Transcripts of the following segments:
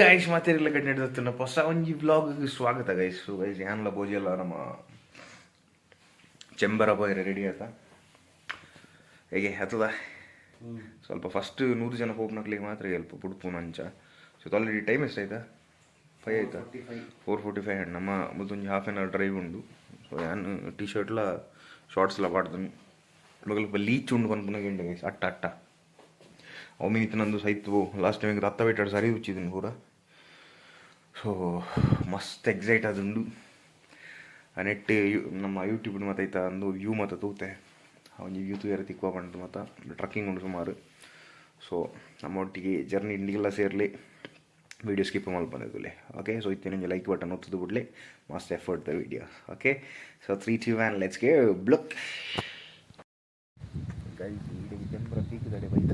Guys, ಮಾತೆರೆಗ್ಲ ಕಡ್ನೆಡ್ ಹೊಸ ಒಂಜಿ vlog ಸ್ವಾಗತ ಗೈಸ್. ಸೊ ಗೈಸ್, ಯಾನ್ಲ ಬೋಜೆಲ್ಲ ನಮ್ಮ ಚೆಂಬರ ಪೋಯರೆ ರೆಡಿ ಆತ. ಹೇಗೆ ಹತ್ತದ ಸ್ವಲ್ಪ ಫಸ್ಟ್ 100 ಜನ ಪೋಪುನಕ್ಲೆಗ್ ಮಾತ್ರ ಎಲ್ಪ ಬುಡ್ಪುನ ಅಂಚ. ಸೊ ಆಲ್ರೆಡಿ ಟೈಮ್ ಎಷ್ಟಾಯ್ತಾ? 5 ಆಯ್ತಾ? 4:45. ನಮ್ಮ ಮುದ್ದೊಂಜಿ ಹಾಫ್ ಆನ್ ಅವರ್ ಡ್ರೈವ್ ಉಂಡು. ಸೊ ಯಾನ್ ಟಿ ಶರ್ಟ್ಲ ಶಾರ್ಟ್ಸ್ಲ ಪಾಡ್ದನು. ಬೊಕ ಲೀಚ್ ಉಂಡು ಪನ್ಪುನ ಗೆಂಡೆ ಗೈಸ್. ಅಟ್ಟ ಅಟ್ಟ ಅವು ಮಿನಿತ್ ನಂದು ಸೈತು. ಲಾಸ್ಟ್ ಟೈಮ್ ರತ್ತ ಬೇಟಾಡ್ ಸರಿ ಉಚ್ಚಿದನು ಪೂರ. ಸೊ ಮಸ್ತ್ ಎಕ್ಸೈಟ್ ಆದುಂಡು. ಆ ನೆಟ್ ನಮ್ಮ ಯೂಟ್ಯೂಬ್ ಮತ್ತೆ ಐತ ಅಂದು ವ್ಯೂ ಮಾತ ತೂತೆ. ಒಂಜಿ ವ್ಯೂ ತೂಯರೆ ತಿಕ್ಕುವ ಪಂಡ್ದ್ ಮಾತ ಟ್ರಕ್ಕಿಂಗ್ ಉಂಡು ಸುಮಾರು. ಸೊ ನಮ್ಮ ಒಟ್ಟಿಗೆ ಜರ್ನಿ ಇಂಡಿಗೆಲ್ಲ ಸೇರ್ಲಿ, ವಿಡಿಯೋ ಸ್ಕಿಪ್ ಮಲ್ಪಂದೆ. ಓಕೆ, ಸೊ ಇತ್ತೆ ಒಂಜಿ ಲೈಕ್ ಬಟನ್ ಒತ್ತುದು ಬುಡ್ಲೆ. ಮಸ್ತ್ effort the video. Okay, so 3, 2, 1, let's go block. Guys, ಇಡೀ ಚೆಂಬ್ರ ಪೀಕ್ ದಡೆ ಬೈದ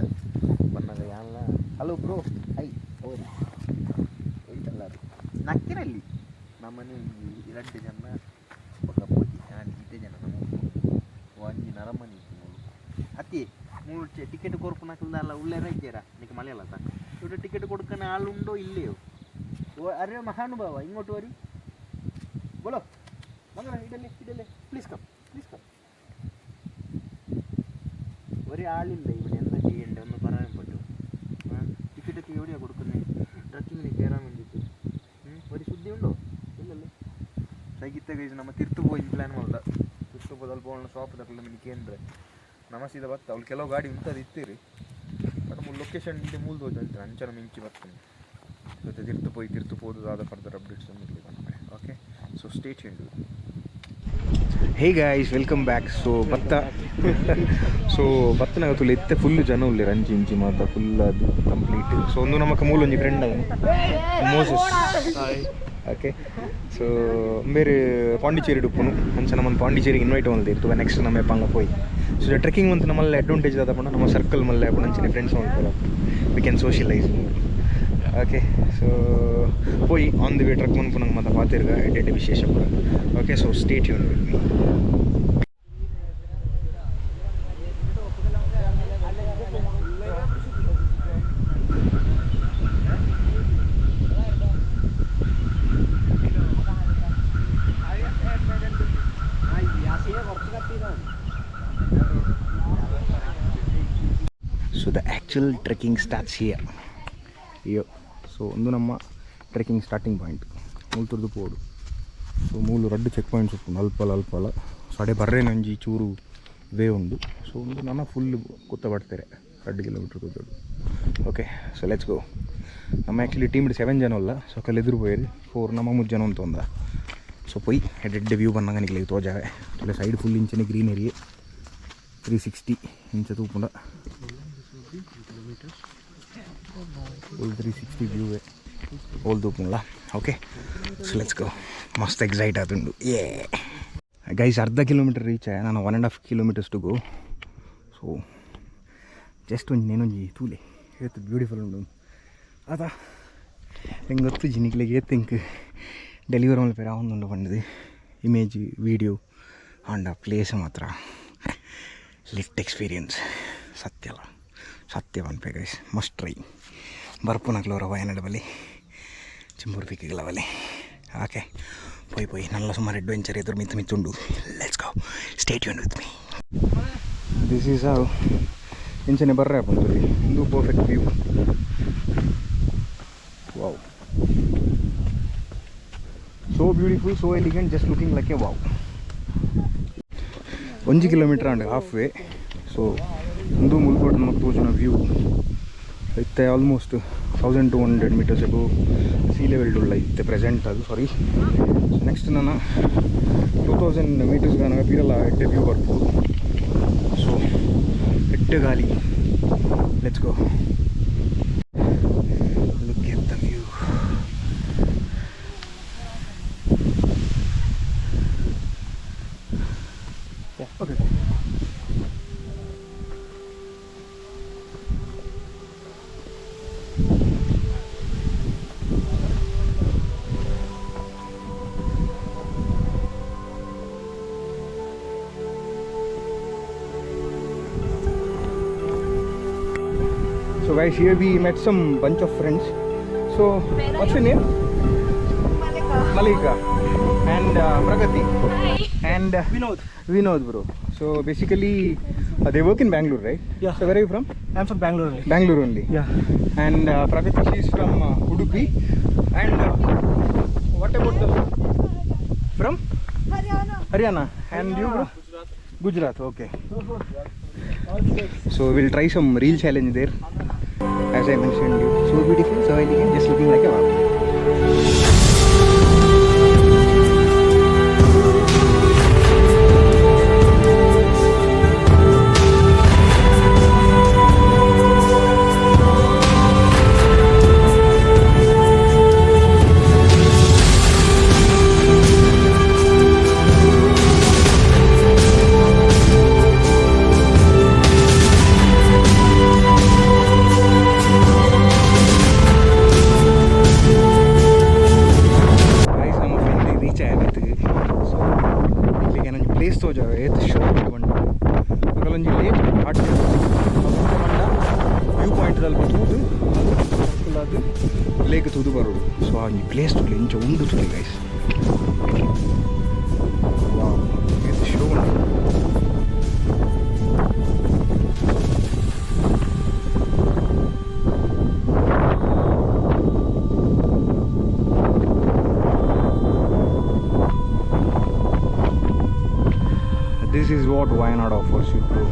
ಬನ್ನಗ ಯಾನ್ಲ. ಹಲೋ ಬ್ರೋ, ಹೈ ಓರಿ ಎಲ್ಲರು ನಕ್ಕಿನಲ್ಲಿ ನಮ್ಮನೆ ಎರಡು ಜನ ಬೊಕ ಪೋಜಿ ಯಾನ್ ಇತ್ತೆ ಜನ ನಮ್ಮ ಒಂಜಿ ನರಮನಿ ಇತ್ತು ಮೂಲು. ಅತ್ತಿ ಮೂಲು ಟಿಕೆಟ್ ಕೊರ್ಪುನಕಲ್ದಲ್ಲ ಉಳ್ಳೇರ ಇದ್ದೀರಾ ನಿಕ್ ಮಲಯಾಳ ತ ഇവിടെ ಟಿಕೆಟ್ കൊടുക്കുന്ന ആളുണ്ടോ ഇല്ലയോ? ഓ അരെ മഹാനുഭാവ, ഇങ്ങോട്ട് വരൂ. ബോലോ മംഗള, ഇടല്ലേ ഇടല്ലേ, പ്ലീസ് കം, പ്ലീസ് കം. ഒരാളില്ല ഇവിടെ. എന്താ ചെയ്യണ്ടേ, ഒന്ന് പറയാൻ പറ്റുമോ? ടിക്കറ്റൊക്കെ എവിടെയാണ് കൊടുക്കുന്നത് ട്രക്കിങ്ങിന് കയറാൻ വേണ്ടിയിട്ട്? ഒരു ശുദ്ധിയുണ്ടോ? ഇല്ലല്ലേ. ಸೈಗಿತ್ತೆ ಗೈಸ್, ನಮ್ಮ ತಿರ್ತು ಪೋಯಿ ಪ್ಲ್ಯಾನ್ ಮಲ್ದ. ತಿರ್ತು ಪೋದು ಅಲ್ಪ ಒಳ್ಳೆ ಶಾಪ್ ದಕ್ಲೆ ಮಿನಿ ಕೇಂದ್ರ ನಮ್ಮ ಸೀದಾ ಬತ್ತ. ಅವ್ಳು ಕೆಲವು ಗಾಡಿ ಉಂಟದು ಇತ್ತೀರಿ, ಬಟ್ ಮೂಲು ಲೊಕೇಶನ್ ಇಂಡೆ ಮೂಲ ತೋಜಂತ ಅಂಚನ ಮಿಂಚಿ ಬರ್ತೇನೆ. ಜೊತೆ ತಿರ್ತು ಪೋಯಿ, ತಿರ್ತು ಪೋದು ಆದ ಫರ್ದರ್ ಅಪ್ಡೇಟ್ಸ್ ಮಿಗ್ಲಿ. Okay, so stay tuned. Hey guys, welcome back. So ಬತ್ತ, ಸೊ ಬತ್ತನಾಗ ತುಲೆ ಇತ್ತೆ ಫುಲ್ ಜನ ಉಲ್ಲೇರು. ಅಂಚಿ ಇಂಚಿ ಮಾತ ಫುಲ್ ಅದು ಕಂಪ್ಲೀಟ್. ಸೊ ಒಂದು ನಮಕ್ ಮೂಲ ಒಂಜಿ ಫ್ರೆಂಡ್ ಆಯ್ನ ಮೋಸಸ್. ಓಕೆ, ಸೊ ಬೇರೆ ಪಾಂಡಿಚೇರಿ ಉಪ್ಪುನು. ಅಂಚ ನಮ್ಮನ್ನು ಪಾಂಡಿಚೇರಿಗೆ ಇನ್ವೈಟ್ ಮಲ್ದಿತ್ತು. ನೆಕ್ಸ್ಟ್ ನಮ್ಮ ಎಪ್ಪಂಗ ಪೋಯಿ. ಸೊ ಟ್ರೆಕ್ಕಿಂಗ್ ಮಂತ್ ನಮ್ಮಲ್ಲಿ ಅಡ್ವಾಂಟೇಜ್ ದಾದ ನಮ್ಮ ಸರ್ಕಲ್ ಮಲ್ಲೆ ಆಪುಂಡು. ಅಂಚನೆ friends ಮಲ್ಪೊಲ, we can socialise. Okay, so ಪೋಯಿ ಆನ್ the way trek ಮನ್ಪುನಂಗೆ ಮಾತ ಪಾತೆರ್ಗ ಎಡ್ಡೆ ಎಡ್ಡೆ ವಿಶೇಷ ಪೂರ. Okay, so stay tune with me. So the actual trekking starts here. ಅಯ್ಯೋ, ಸೊ ಒಂದು ನಮ್ಮ ಟ್ರೆಕ್ಕಿಂಗ್ ಸ್ಟಾರ್ಟಿಂಗ್ ಪಾಯಿಂಟ್ ಮೂಲ್ತುರ್ದು ಪೋಡು. ಸೊ ಮೂಲು ರಡ್ಡು ಚೆಕ್ ಪಾಯಿಂಟ್ಸ್ ಉಪ್ಪುಂಡು ಅಲ್ಪಲ ಅಲ್ಪಲ. ಸೊ ಅಡೆ ಬರ್ರೇನೊಂಜಿ ಚೂರು ವೇ ಉಂಡು. ಸೊ ಒಂದು ನನ್ನ ಫುಲ್ ಗೊತ್ತ ಬಡ್ತಾರೆ 2 ಕಿಲೋಮೀಟ್ರ್ ಕೂತೋಡು. ಓಕೆ, ಸೊ let's go. ನಮ್ಮ ಆ್ಯಕ್ಚುಲಿ ಟೀಮ್ 7 ಜನ ಅಲ್ಲ. ಸೊ ಕಲ್ ಎದುರು ಪೋಯರು 4, ನಮ್ಮ 3 ಜನ ಅಂತ ಒಂದ. ಸೊ ಪೊಯ್ ಎಡ್ಡೆ ವ್ಯೂ ಬಂದಾಗ ನಿಕ್ಲೆಗ್ ತೋಜಾವೆ. ಸೈಡ್ ಫುಲ್ ಇಂಚನೆ ಗ್ರೀನರಿ, 360 ಇಂಚ ತೂಪುಂಡ ಫುಲ್ 360 ವ್ಯೂವೇ ಓಲ್ ತೂಪುಂಡ್ಲ. ಓಕೆ, ಸೊ let's go. ಮಸ್ತ್ ಎಕ್ಸೈಟ್ ಆತುಂಡು. ಏ ಗೈಸ್, ಅರ್ಧ ಕಿಲೋಮೀಟರ್ ರೀಚ್ ಆಯ ನಾನು. 1.5 kilometers to go. So just ಒಂಜಿ ನೇನೊಂಜಿ ತೂಲೆ, ಏತ್ ಬ್ಯೂಟಿಫುಲ್ ಉಂಡು ಅದ. ಎಂಕ್ ಗೊತ್ತುಜಿ ನಿಕ್ಲೆಗ್ ಏತ್ ಎಂಕ್ ಡೆಲಿವರ್ ಮಲ್ಪೆರೆ ಆವೊಂದುಂಡು ಪಂಡ್ದು ಇಮೇಜ್ ವೀಡಿಯೋ. ಆಂಡ ಪ್ಲೇಸ್ ಮಾತ್ರ ಲಿಟ್ ಎಕ್ಸ್ಪೀರಿಯನ್ಸ್. ಸತ್ಯಲ ಸತ್ಯ ಪನ್ಪೆ ಗೈಸ್, ಮಸ್ಟ್ ಟ್ರೈ. ಬರ್ಪುನಕ್ಲೋರ ವಯನಾಡ್ ಬಲ್ಲಿ ಚೆಂಬೂರು ಪೀಕಿಗೆಲ್ಲ ಬಲ್ಲಿ. ಓಕೆ, ಪೋಯ್ ಪೋಯ್. ನಲ್ಲ ಸುಮಾರು ಅಡ್ವೆಂಚರ್ ಎದುರು ಮಿತ್ತು ಮಿತ್ತುಂಡು. Let's go, stay tune with me. This is how ಇಂಚನೆ ಬರ್ರೆ ಆಪುಂಡು. ಇಂದು perfect view. Wow, so beautiful, so elegant, just looking like a wow. ಒಂಜಿ kilometre and half way. So ಒಂದು ಮುಲ್ಕೋಟ್ ನಮಗೆ ತೋಜುನ ವ್ಯೂ ಇತ್ತೆ almost 1200 metres above sea level ಉಳ್ಳ ಇತ್ತೆ ಪ್ರೆಸೆಂಟ್ ಅದು. ಸಾರಿ, ಸೊ ನೆಕ್ಸ್ಟ್ ನಾನು 2000 ಮೀಟರ್ಸ್ ಗಾನಗ ಪಿರಲ ಎಡ್ಡೆ ವ್ಯೂ ಬರ್ಬೋದು. ಸೊ ಎಡ್ಡೆ ಗಾಲಿ. Let's go. Look at the view. Okay. So guys, here we met some bunch of friends. So what's your name? Malika and Pragati and Vinod. Vinod bro. So basically they work in Bangalore, right? Yeah. So where are you from? I'm from Bangalore only. Bangalore only. Yeah. And Pragati, she is from Udupi. And what about the from? Haryana. Haryana. And you bro? Gujarat. Okay. So we'll try some real challenge there. As I mentioned, you so beautiful, so elegant, just looking like a wow. Guys, ನಮ್ಮ finally reach ಆಯ್ತು. So ಇಲ್ಲಿಗೆ ನನಗೆ place ತೋಜಾವ ಏತ್ show ಬಂಡ ಒಂಜಿ lake hot ಬಂಡ view point ಅಲ್ಪ ತೂದು ಅದು ಲೇಕ್ ತೂದು ಬರೋಡು. ಸೊ ಆ ಒಂಜಿ ಪ್ಲೇಸ್ ತುಲೆ ಇಂಚ ಉಂಡು ತುಲೆ ಗೈಸ್. ವಾವ್, ಏತ್ ಶೋ ಉಂಡು. This is what Wayanad offers you, bro.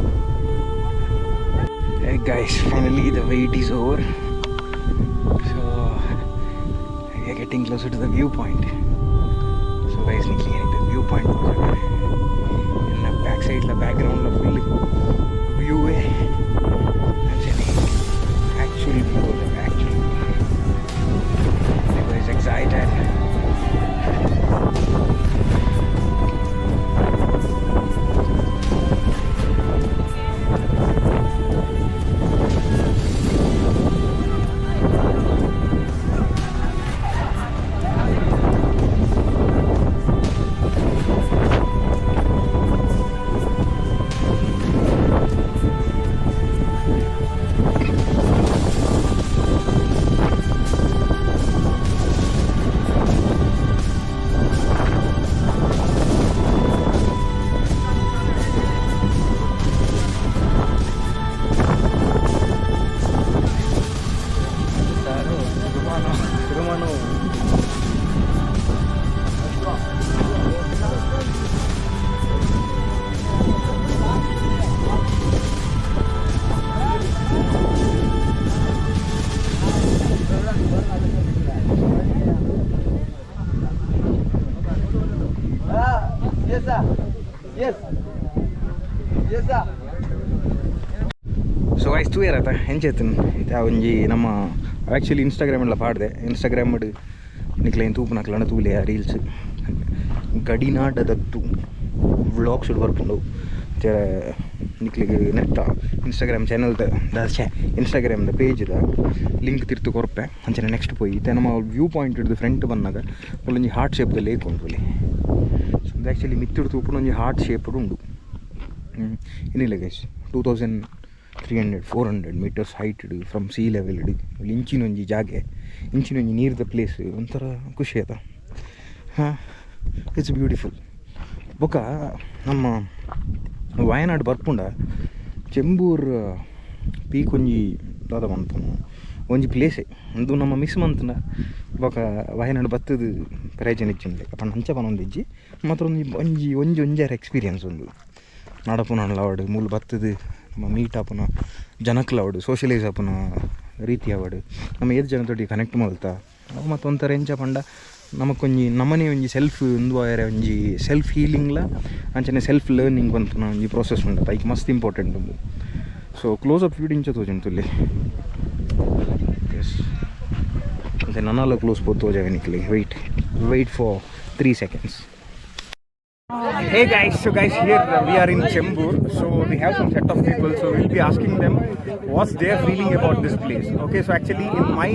Hey guys, finally the wait is over. So we are getting closer to the viewpoint. So guys, ನಿಕ್ಲಿ the viewpoint in the back side la background la full view ಅಂಚನೆ actual view, the actual view. I was excited. Yes, sir. Yes. Yes, sir. So guys, ತೂಯರತ್ತ ಎಂಚೆತ್ತನ್ ಇತ್ತೆ ಒಂಜಿ ನಮ್ಮ actually Instagram ಎಲ್ಲ ಪಾಡ್ದೆ. Instagram ನಿಕ್ಲೈನ್ ತೂಪುನಕ್ಲನ ತೂಲೆ ಆ reels ಗಡಿನಾಡದತ್ತು vlogs ಬರ್ಪುಂಡು. ನಿಕ್ಲೆಗ್ ನೆತ್ತ ಇನ್ಸ್ಟಾಗ್ರಾಮ್ ಚಾನಲ್ the ಛೆ ಇನ್ಸ್ಟಾಗ್ರಾಮ್ದ ಪೇಜ್ದ ಲಿಂಕ್ ತಿರ್ತು ಕೊರ್ಪೆ. ಅಂಚನೆ ನೆಕ್ಸ್ಟ್ ಪೋಯಿ ಇತ್ತೆ ನಮ್ಮ ವ್ಯೂ ಪಾಯಿಂಟ್ ಹಿಡಿದು ಫ್ರಂಟ್ ಬಂದಾಗ ಒಂಜಿ ಹಾರ್ಟ್ ಶೇಪ್ದ ಲೇಕ್ ಉಂಟು ಅಲ್ಲಿ. ಸೊ ಇದು ಆ್ಯಕ್ಚುಲಿ ಮಿತ್ತುಡು ತೂಪುನ ಒಂಜಿ ಹಾರ್ಟ್ ಶೇಪ್ಡ್ ಉಂಡು. ಏನಿಲ್ಲ guys, 2300 400 meters height from sea level ಇಡು ಇಂಚಿನೊಂಜಿ ಜಾಗೆ, ಇಂಚಿನೊಂಜಿ ನೀರ್ದ ಪ್ಲೇಸ್ ಒಂಥರ ಖುಷಿ ಆತ. ಹಾಂ, it's beautiful. ಬೊಕ ನಮ್ಮ ವಯನಾಡ್ ಬರ್ಪುಂಡ ಚೆಂಬೂರ್ ಪೀಕ್ ಒಂಜಿ ದಾದ ಪನ್ಪುನು ಒಂಜಿ ಪ್ಲೇಸೇ ಉಂದು ನಮ್ಮ ಮಿಸ್ ಮಂತ್ನ ಬೊಕ ವಯನಾಡ್ ಬತ್ತದು ಪ್ರಯೋಜನ ಇಜ್ಜಿಂದೆ ಪಂಡ ಅಂಚ ಪನೊಂದಿಜ್ಜಿ. ಮಾತ್ರ ಒಂಜಿ ಒಂಜಿ ಒಂಜಿ ಒಂಜಾರ ಎಕ್ಸ್ಪೀರಿಯನ್ಸ್ ಉಂದು ನಡಪುನ ಆವಡ್, ಮೂಲು ಬತ್ತದು ನಮ್ಮ ಮೀಟ್ ಆಪುನ ಜನಕ್ಲಾವಡ್, ಸೋಷಿಯಲೈಸ್ ಆಪುನ ರೀತಿ ಆವಡ್, ನಮ್ಮ ಏತ್ ಜನತೊಟ್ಟಿಗೆ ಕನೆಕ್ಟ್ ಮಲ್ತ ಅವು. ಮತ್ತು ಒಂಥರ ಎಂಚ ಪಂಡ ನಮಕೊಂಜಿ ನಮನೆ ಒಂಜಿ ಸೆಲ್ಫ್ ಉಂದು ಆಯರೆ ಒಂಜಿ ಸೆಲ್ಫ್ ಹೀಲಿಂಗ್ಲ ಅಂಚನೆ ಸೆಲ್ಫ್ ಲರ್ನಿಂಗ್ ಪನ್ಪುನ ಒಂಜಿ ಪ್ರೋಸೆಸ್ ಉಂಡತ. ಐಕ್ ಮಸ್ತ್ ಇಂಪಾರ್ಟೆಂಟ್ ಉಂದು. So close up view ಇಂಚ ತೋಜುಂಡು ತುಲ್ಲಿ. ಎಸ್, ಅಂಚೆ ನನಲ ಕ್ಲೋಸ್ ಪೋತು ತೋಜಾವೆ ನಿಕ್ಲೆ. Wait, wait for 3 seconds. Hey guys, so guys, here we are in Chembur. So we have some set of people. So we'll be asking them what's their feeling about this place. Okay, so actually in my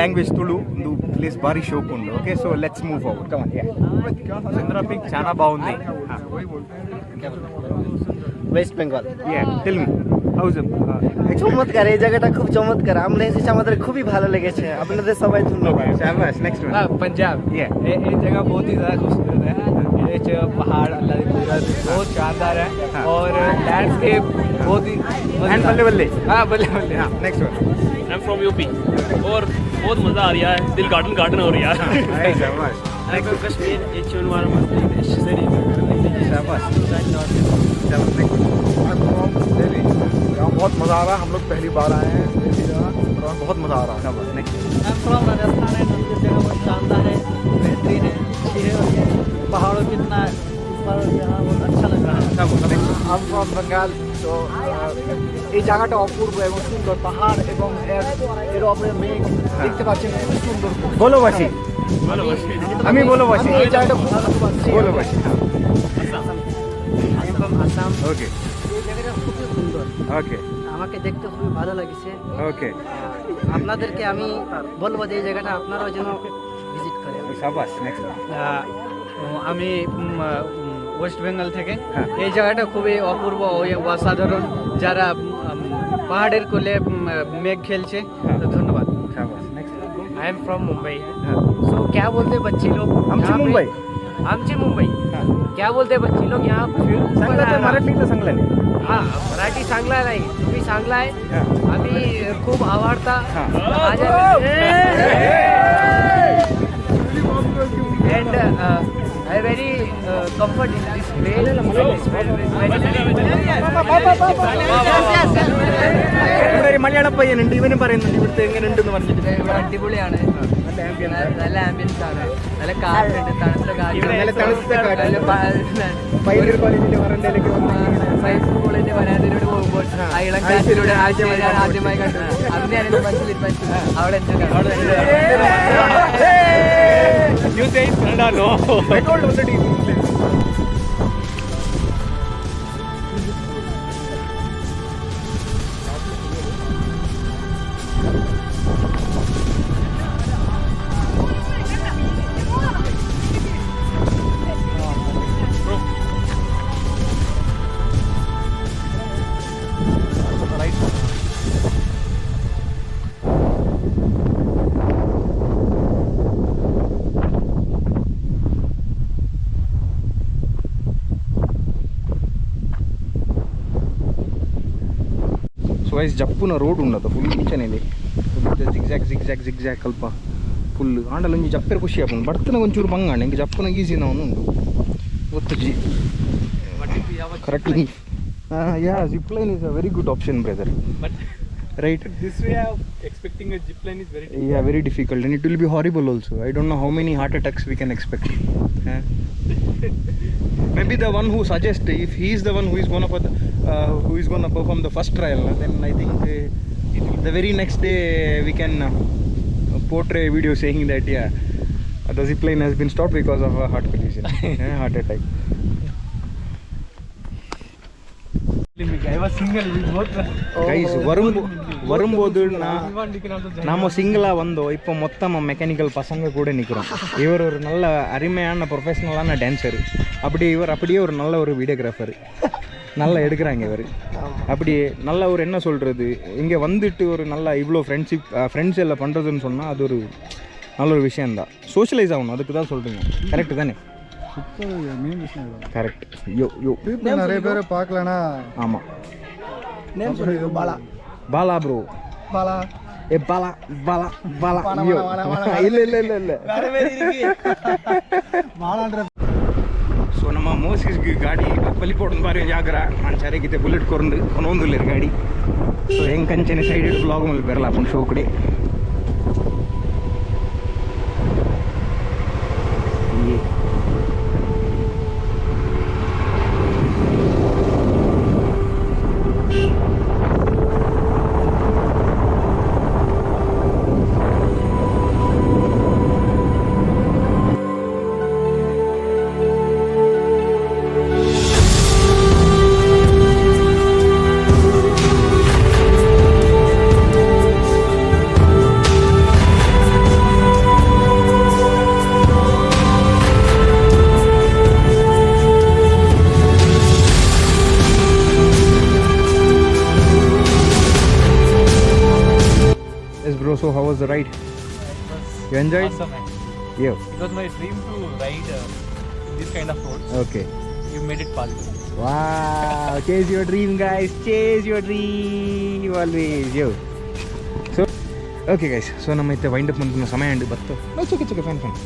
language Tulu, the place Bari Shokundu. Okay, so let's move forward. Come on, yeah. Chandra peak చాలా బాగుంది. West Bengal. Yeah, tell me. House. চমৎকার, এই জায়গাটা খুব চমৎকার। আমরা এসেছি, আমাদের খুবই ভালো লেগেছে। আপনাদের সবাই ধন্যবাদ। শাবাশ, নেক্সট ওয়ান। पंजाब। Yeah. ये ये जगह बहुत ही ज़्यादा खूबसूरत है। ये च पहाड़, अल्लाह की कुदरत बहुत शानदार है और लैंडस्केप बहुत ही एंड बल्ले बल्ले। हाँ, बल्ले बल्ले। हाँ, next one. I am from UP और बहुत मज़ा आ रहा है, दिल गार्डन गार्डन हो रहा है। शाबाश। कश्मीर। शाबाश शाबाश, नेक्स्ट। दिल्ली। यहाँ बहुत मज़ा आ रहा है। हम लोग पहली बार आए हैं दिल्ली जगह और हमें बहुत मज़ा आ रहा है। शाबाश, next. I am from Rajasthan and ये जगह बहुत शानदार है, बेहतरीन है, अच्छी है और ये पहाड़ों के इतना ऊपर यहाँ बहुत अच्छा लग रहा है। শাবাশ, next. I'm from Bengal. তো এই জায়গাটা অপূর্ব এবং সুন্দর। পাহাড় এবং এর এর ওপরে মেঘ দেখতে পাচ্ছেন, খুব সুন্দর। বলো বাসি, আমি বলো বাসি। আমি এই জায়গাটা খুব ভালোবাসি। বলো বাসি। I am from Assam. ওকে। এই জায়গাটা খুবই সুন্দর। ওকে। আমাকে দেখতে খুবই ভালো লাগছে। ওকে। আপনাদেরকে আমি বলবো যে এই জায়গাটা আপনারাও যেন ভিজিট করেন। শাবাশ, নেক্সট। আমি ওয়েস্ট বেঙ্গল থেকে। হ্যাঁ। এই জায়গাটা খুবই অপূর্ব ও অসাধারণ, যারা পাহাড়ের কোলে মেঘ খেলছে। তো ধন্যবাদ। শাবাশ, next. I am from Mumbai. হ্যাঁ। सो क्या बोलते हैं बच्चे लोग आमची यहाँ पे- मुंबई। आमची मुंबई। हाँ। क्या बोलते हैं बच्चे लोग यहाँ? सांगला ते मराठीतलं सांगला नाही। हा, मराठी चांगला नाही, तुम्ही चांगला आहे। हा. आम्ही खूप आवडता। हा. And I very comfort in this ഇവിടെ ഒരു മലയാള പയ്യനുണ്ട്, ഇവനും പറയുന്നുണ്ട് ഇവിടുത്തെ എങ്ങനെ ഉണ്ടെന്ന് പറഞ്ഞിട്ട്. അടിപൊളിയാണ്. നല്ല ആംബിയൻസ്. നല്ല ആംബിയൻസ് ആണ്, നല്ല കാറ്റുണ്ട്, തണുത്ത കാറ്റ്. നല്ല തണുത്ത കാറ്റ്. നല്ല പയ്യന്നൂർ കോളേജിന്റെ വറണ്ടയിലേക്ക് വന്ന് സയൻസ് കോളേജിന്റെ വരാന്തയിലൂടെ പോകുമ്പോൾ ആ ഇളം കാറ്റിലൂടെ ആദ്യമായി ഞാൻ ആദ്യമായി കണ്ടു. അന്ന് ഞാൻ എന്റെ മനസ്സിൽ തീരുമാനിച്ചു, അവിടെ എന്റെ റെക്കോർഡ് വന്നിട്ട്. ಸೊ ಗೈಸ್, ಜಪ್ಪುನ ರೋಡ್ ಉಂಡತ ಫುಲ್ ಇಂಚನೆ ಇದೆ, ಜಿಗ್ಜಾಕ್ ಜಿಗ್ಜಾಕ್ ಜಿಗ್ಜಾಕ್ ಅಲ್ಪ ಫುಲ್ ಆಂಡಲ ಒಂಜಿ ಜಪ್ಪೆರೆ ಖುಷಿ ಆಪುಂಡು. ಬರ್ತನ ಒಂಚೂರು ಬಂಗಾಣ ಇಂಕ ಜಪ್ಪುನ ಈಸಿ ನಾವು ಉಂಡು ಗೊತ್ತುಜಿ. Correct, yeah, zip line is a very good option, brother, right? This way of expecting a zip line is very Yeah, very difficult, and it will be horrible also. I don't know how many heart attacks we can expect. Huh? Maybe the one who suggests, if he is the one who is gonna perform the first trial, then I think the very next day we can portray a video saying that, yeah, the zip line has been stopped because of a heart collision, yeah, heart attack. I was single, we both Guys, வரும் வரும்போது நான் நாம சிங்கிளாக வந்தோம். இப்போ மொத்தமாக mechanical பசங்க கூட நிற்கிறோம். இவர் ஒரு நல்ல அருமையான ப்ரொஃபஷ்னலான டான்ஸரு. அப்படி இவர் அப்படியே ஒரு நல்ல ஒரு வீடியோகிராஃபர், நல்லா எடுக்கிறாங்க இவர். அப்படி நல்ல ஒரு என்ன சொல்கிறது, இங்கே வந்துட்டு ஒரு நல்ல இவ்வளோ ஃப்ரெண்ட்ஷிப் ஃப்ரெண்ட்ஸ் எல்லாம் பண்ணுறதுன்னு சொன்னால் அது ஒரு நல்ல ஒரு விஷயந்தான். சோஷியலைஸ் ஆகணும், அதுக்கு தான் சொல்கிறீங்க. கரெக்டு தானே? கரெக்ட். யோ யோ. நிறைய பேரை பார்க்கலனா ஆமாம். நேம் சொல்லுங்க. பாலா. பாலா ப்ரோ. பாலா. ஏ பாலா பாலா பாலா. ஐயோ, இல்லை இல்லை இல்லை இல்லை. ಬಾಲಾಂದ್ರೆ ಸೊ ನಮ್ಮ ಮೋಸಿಸ್ಗೆ ಗಾಡಿ ಬಲಿ ಪೋಡೊಂದು ಬಾರಿ ಒಂಜಿ ಆಗ್ರ ಅಂಚಾರೆ ಬುಲೆಟ್ ಕೊರಂದು ಕೊನೊಂದುಲ್ಲೆರ್ ಗಾಡಿ. ಸೊ ಹೆಂಗೆ ಕಂಚನೆ ಸೈಡ್ ಬ್ಲಾಗ್ ಮಲ್ಪ ಬೆರಲ ಆಪುಂಡು ಶೋ ಕಡೆ. Was the ride? You enjoy? Awesome, actually. Yo. It was my dream to ride in this kind of roads. Okay. You made it possible. Wow, chase your dream, guys. Chase your dream always. Yo. So, okay, guys. So ನಮ್ಮ ಇತ್ತೆ wind up ಮಂತಿನ ಸಮಯ ಅಂಡ್ ಬತ್ತು. ಚೊಕೆ ಚೊಕೆ, fine fine.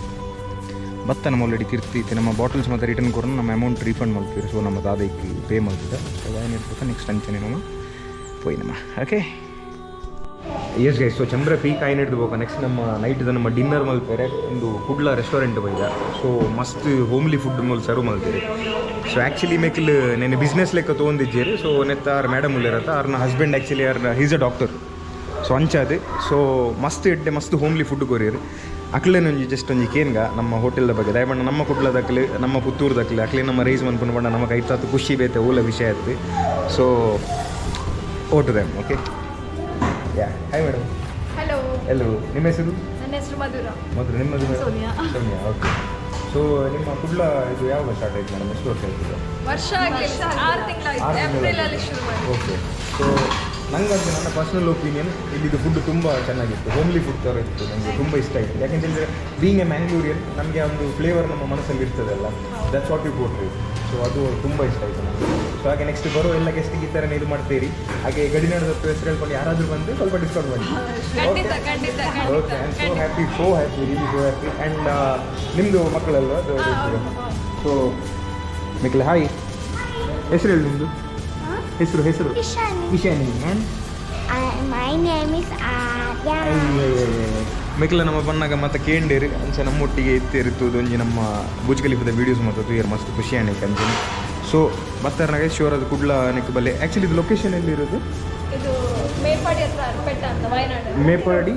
ಬತ್ತ ನಮ್ಮ already ತಿರ್ತಿ ನಮ್ಮ bottles ಮತ್ತು return ಕೊಡೋಣ, ನಮ್ಮ ಅಮೌಂಟ್ ರೀಫಂಡ್ ಮಾಡ್ತೀವಿ. ಸೊ ನಮ್ಮ ದಾದಕ್ಕೆ ಪೇ ಮಾಡ್ತಿದ್ದ. ಸೊ ವಾಯನ್ ಇರ್ಬೇಕು ನೆಕ್ಸ್ಟ್ ಅಂಚನೆ ನಮ್ಮ ಪೋಯಿ ನಮ್ಮ. Okay, yes guys, so Chembra peak ಆಯ್ನ ಹಿಡ್ದು ಬೋಕ ನೆಕ್ಸ್ಟ್ ನಮ್ಮ ನೈಟ್ ನಮ್ಮ ಡಿನ್ನರ್ ಮಲ್ಪೇರೆ ಒಂದು ಕುಡ್ಲ ರೆಸ್ಟೋರೆಂಟ್ ಬೈದ. ಸೊ ಮಸ್ತ್ ಹೋಮ್ಲಿ ಫುಡ್ ಮೂಲ ಸರ್ವ್ ಮಲ್ತೀರಿ. ಸೊ ಆ್ಯಕ್ಚುಲಿ ಮೇಕಿಲ್ ನೆನೆ ಬಿಸ್ನೆಸ್ ಲೆಕ್ಕ ತೊಗೊಂಡಿದ್ದೀರಿ. ಸೊ ನೆತ್ತ ಆರ್ ಮೇಡಮ್ ಉಲ್ಲಿರತ್ತ, ಆರ್ನ ಹಸ್ಬೆಂಡ್ ಆ್ಯಕ್ಚುಲಿ ಆರ್ನ ಹೀಸ್ ಅ ಡಾಕ್ಟರ್. ಸೊ ಅಂಚಾದು ಸೊ ಮಸ್ತ್ ಎಡ್ಡೆ ಮಸ್ತ್ ಹೋಮ್ಲಿ ಫುಡ್ ಕೊರಿಯರು. ಅಕ್ಲೇನೊಂಜಿ ಜಸ್ಟ್ ಒಂಜಿ ಕೇನ್ಗ ನಮ್ಮ ಹೋಟೆಲ್ದ ಬಗ್ಗೆ. ದಯಮಂಡ ನಮ್ಮ ಕುಡ್ಲದಕ್ಲೆ, ನಮ್ಮ ಪುತ್ತೂರ್ದಕ್ಲೆ ಅಕ್ಲೆ ನಮ್ಮ ರೈಸ್ ಮನ್ಪುನ ಪಂಡ ನಮ್ಮ ಕೈತಾತು ಖುಷಿ ಬೇತೆ ಓಲ ವಿಷಯ ಆಯ್ತು. So oh to them. Okay, yeah. Hi madam. Hello. ಎಲ್ಲೋ, ನಿಮ್ಮ ಹೆಸರು? ನನ್ನ ಹೆಸರು ಮಧುರ. ಮೊದಲು ನಿಮ್ಮದು? ಸೋನಿಯಾ. ಸೋನಿಯಾ, ಓಕೆ. ಸೊ ನಿಮ್ಮ ಕುಡ್ಲ ಇದು ಯಾವಾಗ ಸ್ಟಾರ್ಟ್ ಆಯ್ತು ಮೇಡಮ್? ಎಷ್ಟು ವರ್ಷ ಆಯ್ತು ಇದು? ವರ್ಷ ಆಗಿಲ್ಲ, 6 ತಿಂಗಳಾಯ್ತು. 6 ತಿಂಗಳಾಯ್ತು. ಏಪ್ರಿಲ್ ಅಲ್ಲಿ ಶುರು ಮಾಡಿ. ಓಕೆ, ಸೊ ನಂಗಂತೂ ನನ್ನ ಪರ್ಸನಲ್ ಒಪಿನಿಯನ್, ಇಲ್ಲಿದ್ದು ಫುಡ್ ತುಂಬ ಚೆನ್ನಾಗಿತ್ತು. ಹೋಮ್ಲಿ ಫುಡ್ ಥರ ಇತ್ತು. ನನಗೆ ತುಂಬ ಇಷ್ಟ ಆಯಿತು. ಯಾಕೆಂತ ಹೇಳಿದ್ರೆ, ಬೀಯಿಂಗ್ ಎ ಮ್ಯಾಂಗ್ಳೂರಿಯನ್, ನಮಗೆ ಒಂದು ಫ್ಲೇವರ್ ನಮ್ಮ ಮನಸ್ಸಲ್ಲಿ ಇರ್ತದಲ್ಲ, that's what you portray. So ಅದು ತುಂಬ ಇಷ್ಟ ಆಯಿತು ನನಗೆ. ಸೊ ಹಾಗೆ ನೆಕ್ಸ್ಟ್ ಬರೋ ಎಲ್ಲ ಗೆಸ್ಟಿಗೆ ಈ ಥರನೇ ಇದು ಮಾಡ್ತೀರಿ. ಹಾಗೆ ಗಡಿನಾಡದ ಹೆಸರು ಹೇಳ್ಕೊಂಡು ಯಾರಾದರೂ ಬಂದರೆ ಸ್ವಲ್ಪ ಡಿಸ್ಕೌಂಟ್ ಮಾಡಿ. ಖಂಡಿತ, ಖಂಡಿತ. Okay, I am so happy, so happy, really so happy. And ನಿಮ್ಮದು ಮಕ್ಕಳಲ್ವಾ? ಸೊ ಮಿಕ್ಲೆ ಹಾಯ್. ಹೆಸರು ಹೇಳಿ ನಿಮ್ಮದು. ಹೆಸರು, ಹೆಸರು? Ishani. Ishani and? My name is Arya. ಮಿಕ್ಲ ನಮ್ಮ ಬಣ್ಣಗ ಮತ್ತೆ ಕೇಂಡೇರು ಅಂಚ ನಮ್ಮೊಟ್ಟಿಗೆ ಇತ್ತೇರಿತ್ತು. ಒಂಜಿ ನಮ್ಮ ಬುರ್ಜ್ ಖಲೀಫದ ವೀಡಿಯೋಸ್ ಮತ್ತು ತೂಯರ್ ಮಸ್ತ್ ಖುಷಿ ಆಣೆ ಅಂಚನೆ. ಸೊ ಬತ್ತರ್ನಾಗ ಶ್ಯೂರ್ ಅದು ಕುಡ್ಲ ನೆಕ್ ಬಲ್ಲೆ. ಆ್ಯಕ್ಚುಲಿ ಇದು ಲೊಕೇಶನ್ ಎಲ್ಲಿರೋದು? ಇದು ಮೇಲ್ಪಾಡಿ ಹತ್ರ ಅರಪೆಟ್ಟ ಅಂತ, ವಯನಾಡು. ಮೇಪಾಡಿ,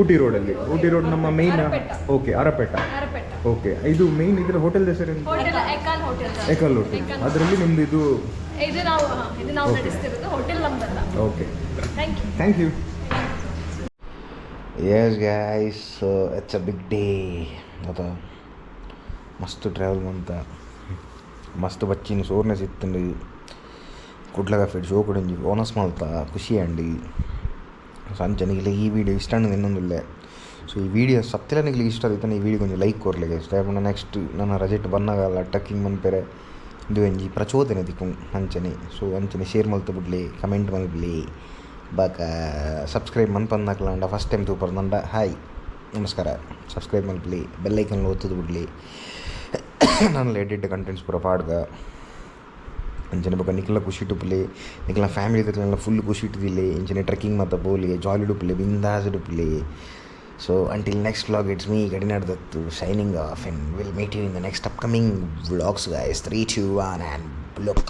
ಊಟಿ ರೋಡಲ್ಲಿ. ಊಟಿ ರೋಡ್ ನಮ್ಮ main. Arapetta. Okay, Arapetta. Arapetta. Okay, ಇದು ಮೇನ್ ಇದರ ಹೋಟೆಲ್ ಹೆಸರು? ಹೋಟೆಲ್ ಎಕಾನ್ ಹೋಟೆಲ್. ಎಕಲ್ ಹೋಟೆಲ್. ಅದರಲ್ಲಿ ನಿಮ್ದು ಇದು? ಇದು ನಾವು, ಹಾ, ಇದು ನಾವು ನಡೆಸ್ತಿರೋದು. ಹೋಟೆಲ್ ನಮ್ದಲ್ಲ. Okay. Thank you. Thank you. Yes guys, it's a big day. ಅದ ಮಸ್ತ್ ಟ್ರಾವೆಲ್ ಮಂತ, ಮಸ್ತ್ ಬಚ್ಚಿನ ಸೋರ್ನೆಸ್ ಇತ್ತಂಡು. ಕುಡ್ಲಗ ಫಿಡ್ ಶೋ ಒಂಜಿ ಬೋನಸ್ ಮಲ್ತ ಖುಷಿ ಅಂಡಿ. ಸೊ ಅಂಚ ನಿಗ್ಲೆ ಈ ವಿಡಿಯೋ ಇಷ್ಟ ಅನ್ನೋದು ಇನ್ನೊಂದುಲ್ಲೆ. ಸೊ ಈ ವಿಡಿಯೋ ಸತ್ತಿಲ್ಲ ನಿಗ್ಲಿಗೆ ಇಷ್ಟ ಆದಿತ್ತಂಡ ಈ ವಿಡಿಯೋ ಒಂಜಿ ಲೈಕ್ ಕೊರ್ಲೆ ಗೈಸ್. ದಾಯೆ ನೆಕ್ಸ್ಟ್ ನನ್ನ ರಜೆಟ್ ಬನ್ನಗಲ್ಲ ಟ್ರೆಕ್ಕಿಂಗ್ ಮನ್ಪೆರೆ ಇಂದು ಒಂಜಿ ಪ್ರಚೋದನೆ ತಿಕ್ಕು ಅಂಚನೆ. ಸೊ ಅಂಚನೆ ಶೇರ್ ಮಲ್ತು ಬಿಡ್ಲಿ, ಕಮೆಂಟ್ ಮಲ್ಪಲಿ, ಬಾಕ ಸಬ್ಸ್ಕ್ರೈಬ್ ಮನ್ಪಂದಾಕ್ಲಾಂಡ ಫಸ್ಟ್ ಟೈಮ್ ತೂಪರ್ದಂಡ ಹಾಯ್, ನಮಸ್ಕಾರ. ಸಬ್ಸ್ಕ್ರೈಬ್ ಮಲ್ಪಲಿ, ಬೆಲ್ಲೈಕನ್ ಒತ್ತುದು ಬಿಡ್ಲಿ. ನಾನು ಎಡಿಟ್ ಕಂಟೆಂಟ್ಸ್ ಪೂರ ಪಾಡ್ಗ. ಅಂಚನೆ ಬೊಕ ನಿಕ್ಲ ಖುಷಿ ಉಪ್ಪುಲೆ, ನಿಕ್ಲ ಫ್ಯಾಮಿಲಿ ದಕ್ಲೆನ ಫುಲ್ ಖುಷಿ ಇಟ್ಟುದಿಲ್ಲೆ. ಇಂಚನೆ ಟ್ರೆಕ್ಕಿಂಗ್ ಮಾತ ಪೋಲಿ, ಜಾಲಿ ಉಪ್ಪುಲೆ, ಬಿಂದಾಸ್ ಉಪ್ಪುಲೆ. So until next vlog, it's me, Gadinadu Dattu, signing off, and will meet you in the next upcoming vlogs, guys. 3, 2, 1 and look.